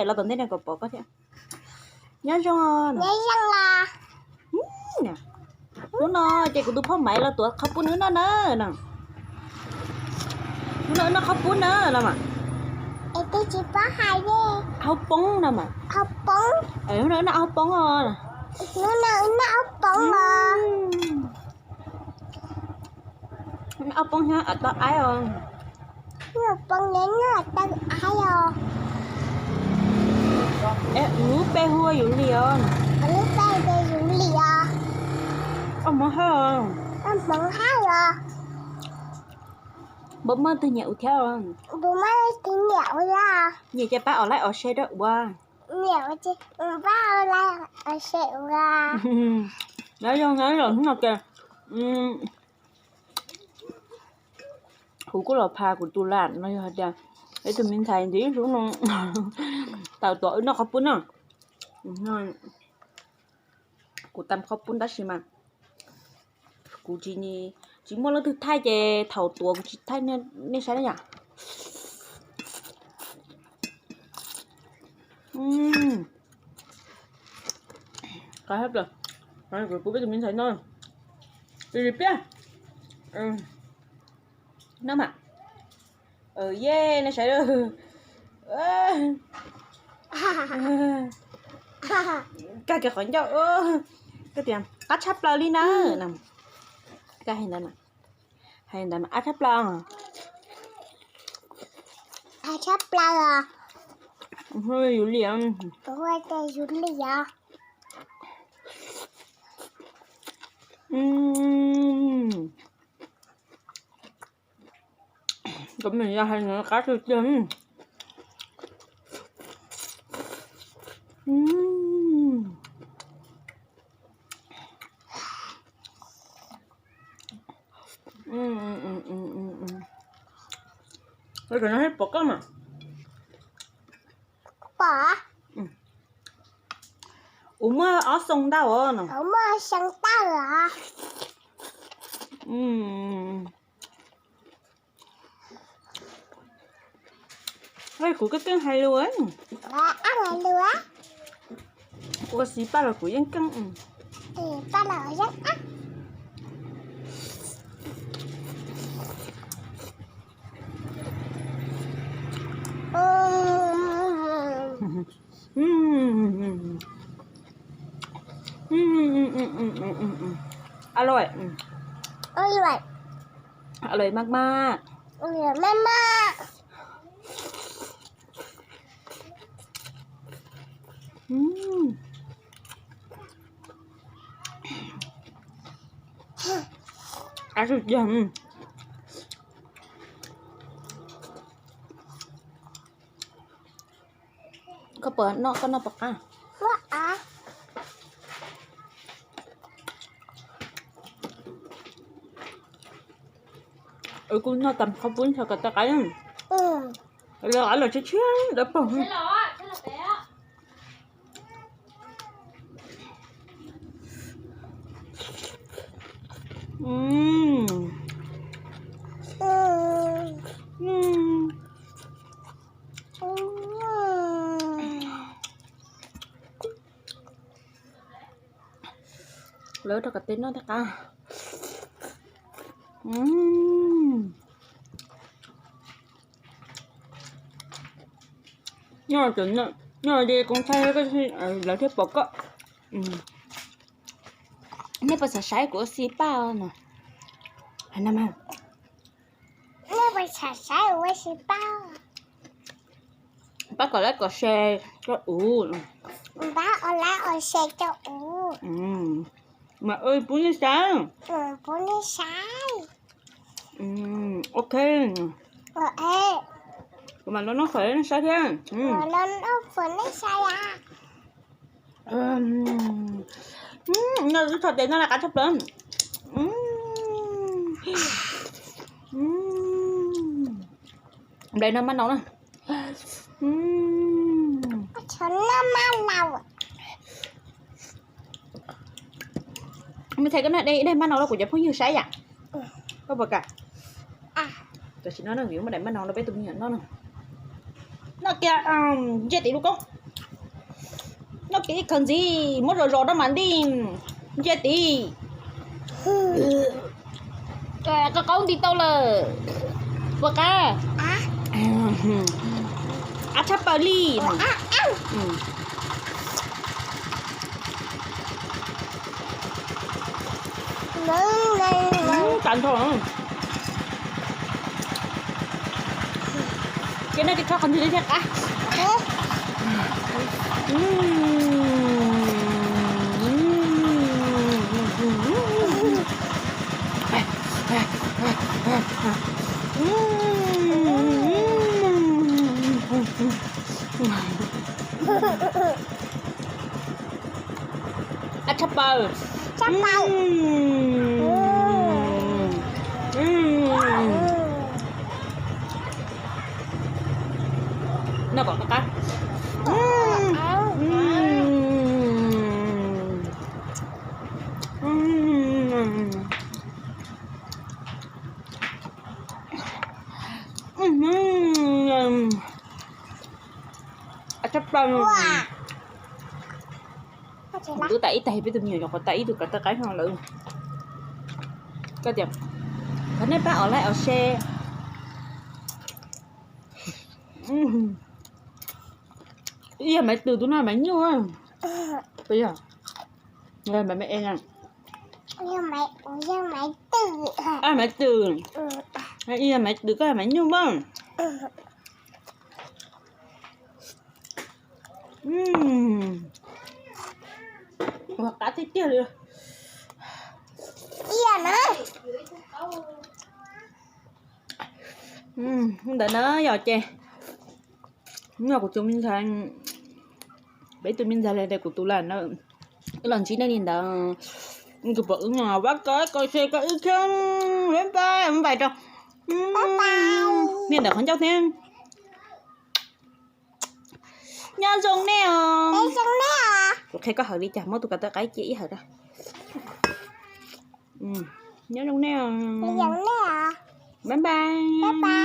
Los tom ntej no kom pom koj thiab. Nyob zoo. Hnub no ces kuv tus phauj Maiv los tuav qhov pub nws noj na. Hnub no wb noj qhov pub na los mas. Hauv poob no mas. Hnub no wb noj hauv poob os. Noj hauv poob nyob tau aib os. Lub npe hu ua Yus Lis os. Ua hmoov hab os. Npam muaj twg nyiam ua thiab os? Nyiam ces pab os like os share rau ua. Nyob zoo, nyob zoo hnub no ces kuv kuj los phas kuv tus lam no yog hais tias peb tus me ntxhais ntxiv ib hnub no tau tuav wb noj qhov pub na. Kuv tam qhov pub tab sis mas kuv tsis, tsis muaj leej twg thaij ces thaum tuav kuv tsis thaij nej saib na yom. Qab hab plaws, kuv pub peb tus me ntxhais noj. Tus piab noj mas. Ye, nej saib. Kag kiag qhov ncauj. Koj tias qab tshaj plaws li na. Koj hais ntawd, hais ntawd mas qab tshaj plaws. Qab tshaj plaws os. Yus Lis os. Kom me yog hais qab tiag tiag. Pom koj mas. Pom. Kuv muaj ob xoo ntau no. Kuv keej keej hais lus. Ua si paj los kuv yeej keej. Alo, alo, maj maj. Koj puas noj, koj noj puas qab? Kuv noj tas qhov pub ntshai kom tau qab. Los qab los tshiab tshiab dawb paug. Lawv rau kom tej noj tej qab. Nyob, nyob li koom thaij lawv thiaj pom koj. Nej puas xav saib kuv ua si paj no? Nej puas xav saib ua si paj? Pab kom like kom share rau kuv. Pab ua like ua share rau kuv. Mas pub nej saib. Pub nej saib. Ok. Kuv mam los noj fawm nej saib thiab. Los noj fawm nej saib a. Noj ib thoj tes no na qab tshaj plaws. Nplai noj maj nau na. Me ntxhais, koj noj ib daim maj nau rau kuv cov phooj ywg saib yam. Koj puas kam? Tam sim no na kuv yuav muab daim maj nau rau peb tus me nyuam noj no. Kiag, ntsia tim lub koob. Noj kiag ib khaws ntxiv, muab zos zos rau mam li ntsia tim. Qab qoob nti tau lawm. Puas qab? Qab tshaj plaws li. Qab nrho. Ces nej tsis txhob qhov ntwg li thiaj qab. Qab tshaj plaws. Tshaj plaws. Noj kom qab qab. Qab tshaj plaws. Kuv twb tas ib tag, peb tus me nyuam nyuam qhuav tas ib tug kav tawj qaib no lawm. Koj tias, thov nej pab ua like ua share. Ib yam Maiv Twm tus no mas nyuaj. Puas yog? Maiv Twm. Ab, Maiv Twm. Ib yam Maiv Twm koj mas nyuaj mas. Ua qab tiag tiag li. Ntawd na yog ces no kuv tus me ntxhais, peb tus me ntxhais los tias kuv tus lam na, wb los ntsib nej li ntawd. Tus pom wb no pab koj, koj share koj wb thiab. Bye bye, bye bye rau nej ntawm qhov ncauj thiab. Nyob zoo nej os. Kuv qhia koj hawm li cas, muab tus kav tawj qaib cia ib hawm rau. Nyob zoo nej os. Bye bye.